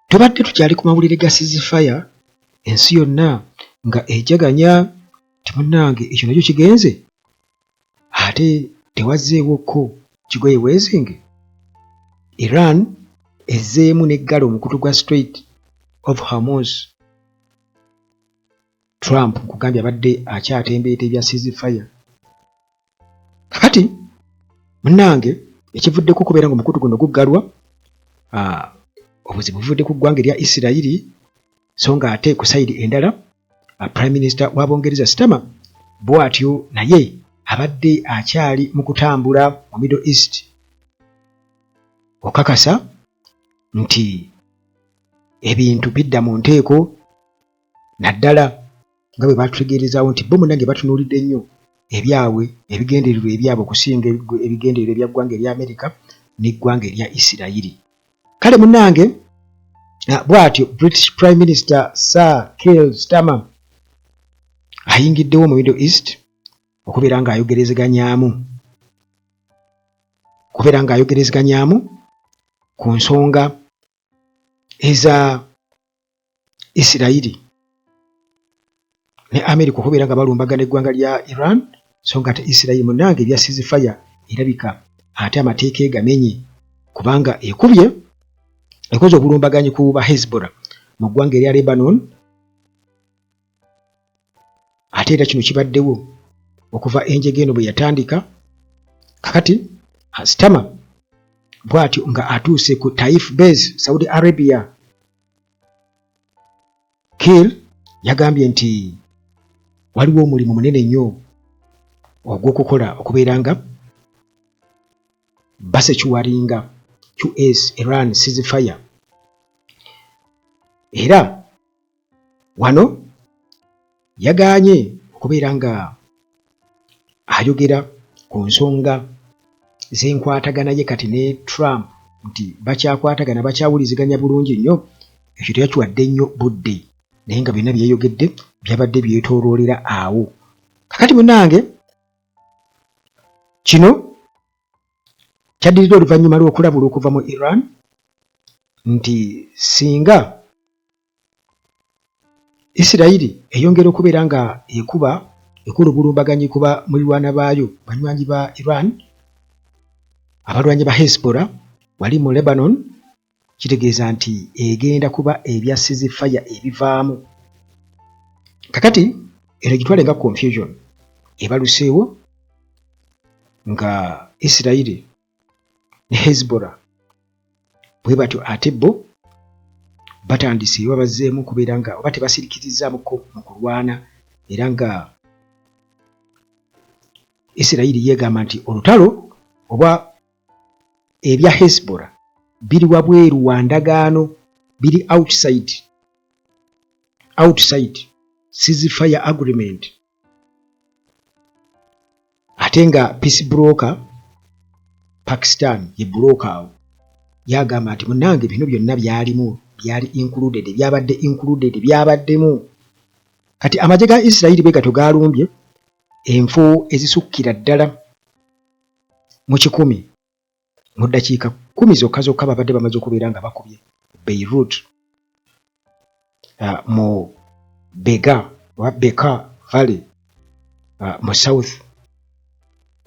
Tubadde tukyali ku mawulire ga ceasefire, ensi yonna nga ejaganya nti munnange ekyo nakyo kigenze ate tewazzeewo ko kigoye weezinge. Iran ezzeemu n'eggala omukutu gwa Strait of Hormuz. Trump nkugambye abadde akyatembeeta ebya ceasefire. Kakati munnange ekivuddeko okubeera nga omukutu guno guggalwa, obuzibu buvudde ku ggwanga erya Isirayiri, so nga ate ku sayidi endala Prime Minister wa Bungereza Starmer bw'atyo naye abadde akyali mu kutambula mu Middle East okakasa nti ebintu bidda mu nteeko, naddala nga bwe batutegeerezaawo nti bo munnange batunuulidde nnyo ebyabwe, ebigendererwa ebyabwe okusinga ebigendererwa ebya ggwanga erya Amerika n'eggwanga erya Isirayiri. Kale munnange bw'atyo British Prime Minister Sir Keir Starmer ayingiddewo mu Middle East okubeera ng'ayogerezeganyaamu ku nsonga eza Isirayiri ne Amerika okubeera nga balumbagana eggwanga lya Iran, so nga ate Isirayiri munnange ebya ceasefire erabika ate amateeka egamenye kubanga ekubye ekoze obulumbaganyi ku ba Hezbollah mu ggwanga erya Lebanon. Ate era kino kibaddewo okuva enjega eno bwe yatandika. Kakati Starmer bw'atyo nga atuuse ku Taif Base, Saudi Arabia, Keir yagambye nti waliwo omulimu munene nnyo ogw'okukola okubeera nga basecuwaringa US Iran ceasefire, era wano yagaanye okubeera nga ayogera ku nsonga z'enkwatagana ye kati ne Trump nti bakyakwatagana, bakyawuliziganya bulungi nnyo. Ekyo teyakiwadde nnyo budde, naye nga byonna byeyayogedde byabadde byetooloolera awo. Kakati munnange kino kyaddiridde oluvannyuma lw'okulabula okuva mu Iran nti singa Isirayiri eyongera okubeera nga ekuba ekola obulumbaganyi ku mulirwana baayo, banywanyi ba Iran, abalwanyi ba Hezbollah wali mu Lebanon, kitegeeza nti egenda kuba ebya ceasefire ebivaamu. Kakati eno gitwale nga confusion ebaluseewo nga Isirayiri ne Hezbollah bwe batyo ate bo batandise oba bazzeemu okubeera nga oba tebasirikirizzaamukko mu kulwana, era nga Isirayiri yeegamba nti olutalo oba ebya Hezbollah biri wabweru wa ndagaano, biri outside ceasefire agreement, ate nga peace broker Pakistan ye broker awo yagamba nti munnange bino byonna byalimu, byali included, byabadde included, byabaddemu. Kati amagye ga Isirayiri bwe gatyo galumbye enfo ezisukkira ddala mu 100 mu ddakiika 10 zokka zokka babadde bamaze okubeera nga bakubye Beirut, mu Bega oba Beka Valley, mu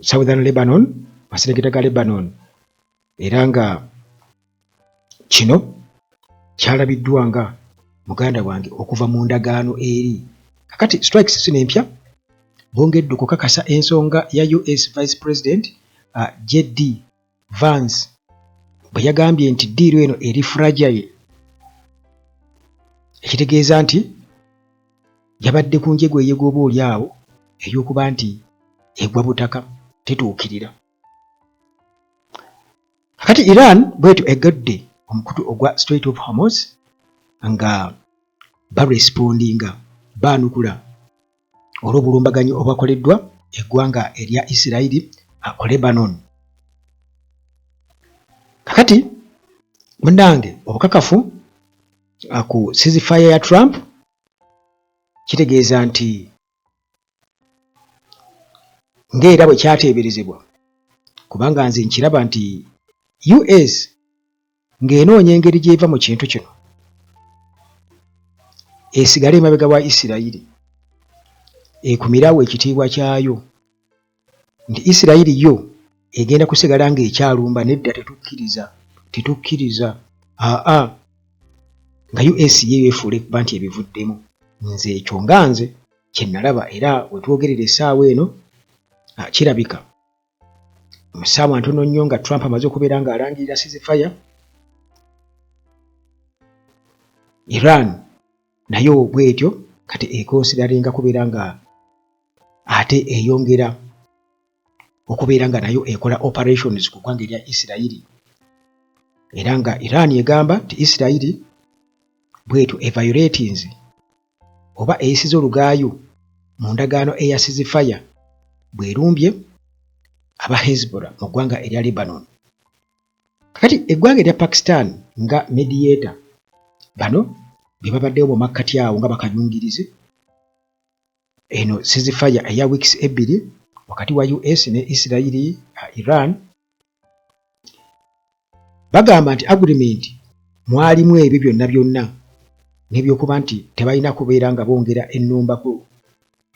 southern Lebanon, maserengeta ga Lebanon, era nga kino kyalabiddwa nga muganda wange okuva mu ndagaano eri. Kakati strikes zino empya bongedde okukakasa ensonga ya US Vice President JD Vance bwe yagambye nti deal eno eri fragile, ekitegeeza nti yabadde ku njegweyego oba oli awo ey'okuba nti egwa butaka, tetuukirira. Kakati Iran bwetyo eggadde omukutu ogwa Strait of Hormuz nga barespondinga, baanukula olw'obulumbaganyi obwakoleddwa eggwanga erya Isirayiri ku Lebanon. Kakati munnange obukakafu ku ceasefire ya Trump kitegeeza nti ng'era bwe kyateeberezebwa, kubanga nze nkiraba nti US ng'enoonya engeri gy'eva mu kintu kino. esigale emabega wa Isirayiri ekumirawo ekitiibwa kyayo nti Isirayiri yo egenda kusigala ng'ekyalumba nedda tetukkiriza tetukkiriza aa nga US ye yeefuula ekuba nti ebivuddemu nze ekyo nga nze kye nalaba era wetwogerera essaawa eno kirabika mu ssaawa ntono nnyo nga Trump amaze okubeera ng'alangirira ceasefire Iran nayo bwetyo kati ekonsidaringa kubeera nga ate eyongera okubeera nga nayo ekola operations ku ggwanga erya Isirayiri era nga Iran egamba nti Isirayiri bwetyo eviolatinze oba eyisiza olugaayu mu ndagaano eya ceasefire bw'erumbye aba Hezbollah mu ggwanga erya Lebanon. Kakati eggwanga erya Pakistan nga mediator bano be babaddewo mu makkati awo nga bakayungirizi eno ceasefire eya weeks ebbiri wakati wa US ne Isirayiri Iran bagamba nti agreement mwalimu ebyo byonna byonna n'ebyokuba nti tebalina kubeera nga bongera ennumba ku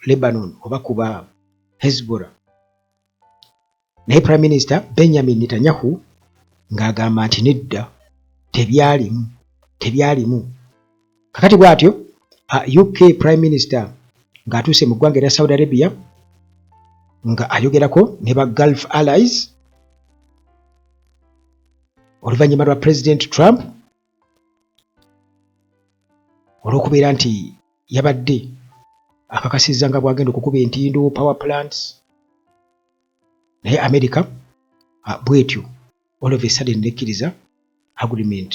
Lebanon oba kuba Hezbollah naye Prime Minister Benjamin Netanyahu ng'agamba nti nedda tebyalimu tebyalimu kakati bw'atyo UK Prime Minister ng'atuuse mu ggwanga erya Saudi Arabia nga ayogerako ne ba Gulf Allies oluvannyuma lwa President Trump olw'okubeera nti yabadde akakasizza nga bw'agenda okukuba entindo power plants naye America bwetyo all of a sudden nekkiriza agreement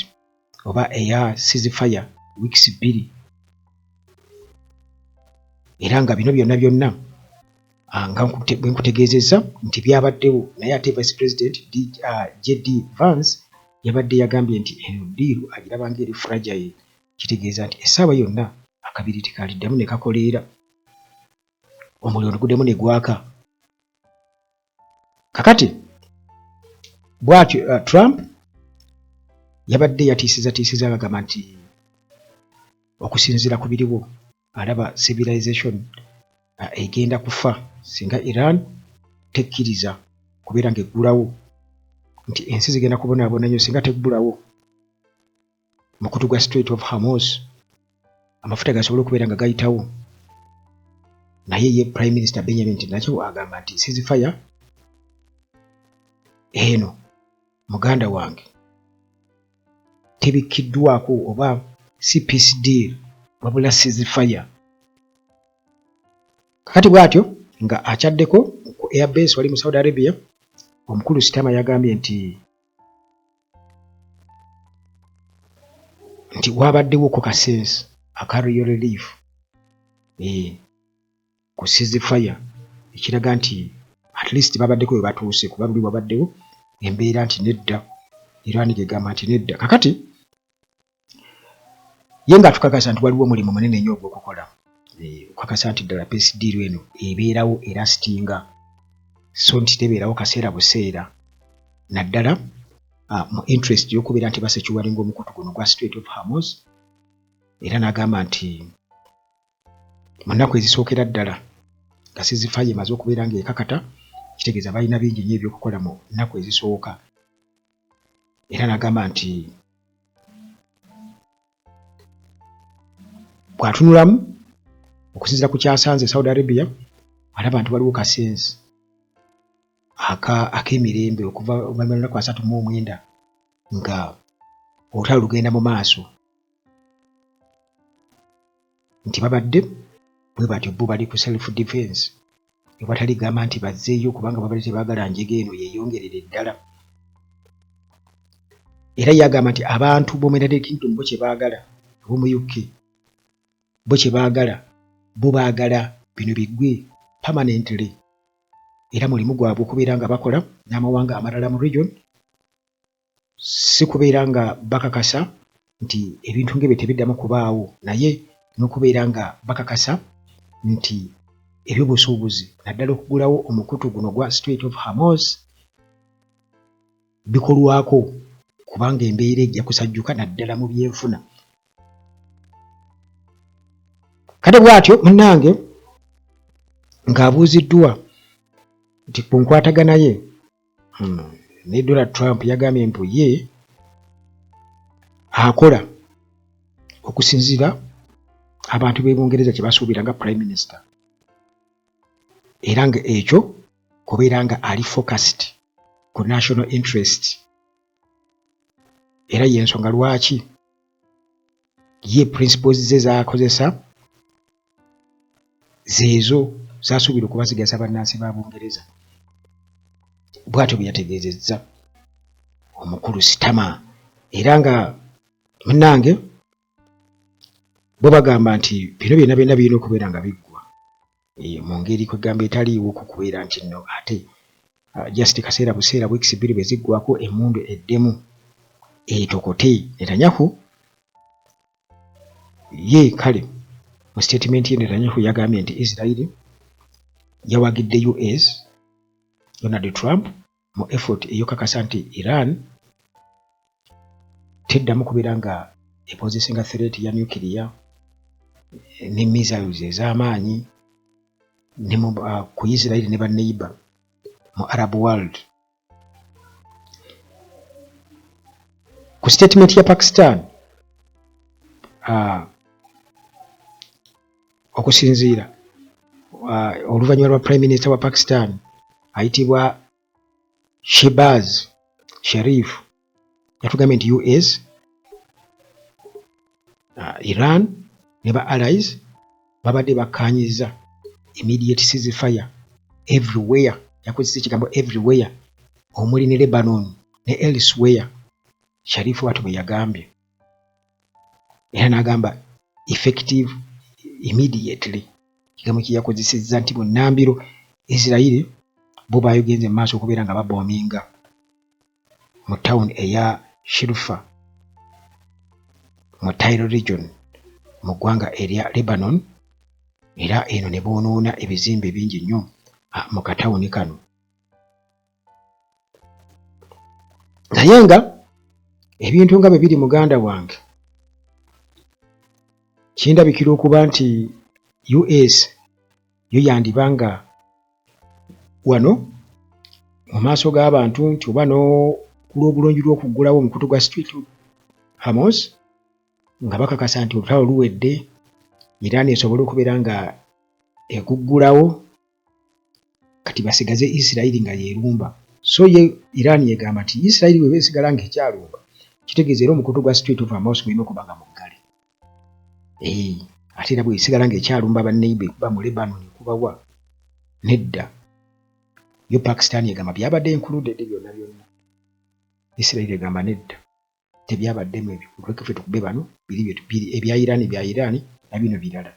oba eya ceasefire weeks bbiri era nga bino byonna byonna nga bwe nkutegeezezza nti byabaddewo naye ate vice president JD Vance yabadde yagambye nti eno deal agiraba ng'eri fragile kitegeeza nti essaawa yonna akabiriiti kaliddamu ne kakoleera omuliro ne guddemu ne gwaka kakati bw'atyo Trump yabadde yatiisizatiisiza agamba nti okusinziira ku biriwo alaba civilization egenda kufa singa Iran tekkiriza kubeera ng'eggulawo nti ensi zigenda kubonaabona nnyo singa teggulawo mukutu gwa Strait of Hormuz amafuta gasobole okubeera nga gayitawo naye ye Prime Minister Benjamin Netanyahu agamba nti ceasefire eno muganda wange tebikkiddwako oba si peace deal wabula ceasefire kakati bw'atyo nga akyaddeko ku airbase wali mu Saudi Arabia omukulu Starmer yagambye nti wabaddewo ko ka sense aka real relief ku ceasefire ekiraga nti at least babaddeko we batuuse kuba luli wabaddewo embeera nti nedda Iran gegamba nti nedda kakati ye ng'atukakasa nti waliwo omulimu munene nnyo ogw'okukola okukakasa nti ddala peace deal eno ebeerawo era sitinga so nti tebeerawo kaseera buseera naddala mu interest y'okubeera nti basecuringa omukutu guno gwa Strait of Hormuz era n'agamba nti mu nnaku ezisookera ddala nga ceasefire emaze okubeera ng'ekakata kitegeeza balina bingi nnyo ebyokukola mu nnaku ezisooka era n'agamba nti bw'atunulamu okusinziira ku kyasanze Saudi Arabia alaba nti waliwo kasensi ak'emirembe okuva oluvannyuma lunaku 39 nga olutalo lugenda mu maaso nti babadde bwe batyo bo bali ku self defense ewatali gamba nti bazzeeyo kubanga babadde tebaagala njega eno yeeyongerere ddala era yagamba nti abantu b'omu United Kingdom bo kye baagala ab'omu UK bo kye baagala bo baagala bino biggwe permanently era mulimu gwabwe okubeera nga bakola n'amawanga amalala mu region si kubeera nga bakakasa nti ebintu ng'ebyo tebiddamu kubaawo naye n'okubeera nga bakakasa nti ebyobusuubuzi naddala okugulawo omukutu guno gwa Strait of Hormuz bikolwako kubanga embeera ejja kusajjuka naddala mu byenfuna. Kale bw'atyo munnange ng'abuuziddwa nti ku nkwatagana ye ne Donald Trump, yagambye mbu ye akola okusinziira abantu b'e Bungereza kye basuubira nga Prime Minister, era nga ekyo kubeera nga ali focused ku national interest, era y'ensonga lwaki ye principles ze z'akozesa zeezo z'asuubira okuba zigasa bannansi ba Bungereza. Bw'atyo bwe yategeezezza omukulu Starmer. Era nga munnange bo bagamba nti bino byonna byonna birina okubeera nga biggwa mu ngeri kwegamba etaliiwo ku kubeera nti nno ate just kaseera buseera, weeks 2 bwe ziggwako emmundu eddemu etokote. Netanyahu ye kale mu statement ye, Netanyahu yagambye nti Israel yawagidde US Donald Trump mu effort eyokakasa nti Iran teddamu kubeera nga eposesinga threat ya nuclear ne missiles ez'amaanyi ne ku Israel ne banneighbor mu Arab world. Ku statement ya Pakistan, okusinziira oluvannyuma lwa Prime Minister wa Pakistan ayitibwa Shehbaz Sharif yatugambye nti US, Iran ne ba allies babadde bakkaanyizza immediate ceasefire everywhere. Yakozesa ekigambo everywhere, omuli ne Lebanon ne elsewhere. Sharif bw'atyo bwe yagambye, era n'agamba effective immediately, kigambo kye yakozesezza nti bunnambiro. Israel bo bayogenze mu maaso okubeera nga baboominga mu town eya Shirfa mu Tyre region mu ggwanga erya Lebanon, era eno ne boonoona ebizimbe bingi nnyo mu katawuni kano. Naye nga ebintu nga bwe biri, muganda wange, kindabikira okuba nti US yo yandiba nga wano mu maaso g'abantu nti oba n'olw'obulungi lw'okuggulawo omukutu gwa Strait of Hormuz nga bakakasa nti olutalo luwedde, Iran esobole okubeera nga eguggulawo, kati basigaze Israel nga yeerumba. So ye Iran yegamba nti Israel bw'eba esigala nga ekyalumba, kitegeeza era omukutu gwa Strait of Hormuz gulina okuba nga muggale. Ate era bwesigala ng'ekyalumba banneighbor, ekuba mu Lebanon, ekubawa nedda. Yo Pakistan egamba byabadde included byonna byonna. Israel egamba nedda, tebyabaddemu ebyo, tuleke ffe tukube bano, biri bye ebya Iran bya Iran na bino birala.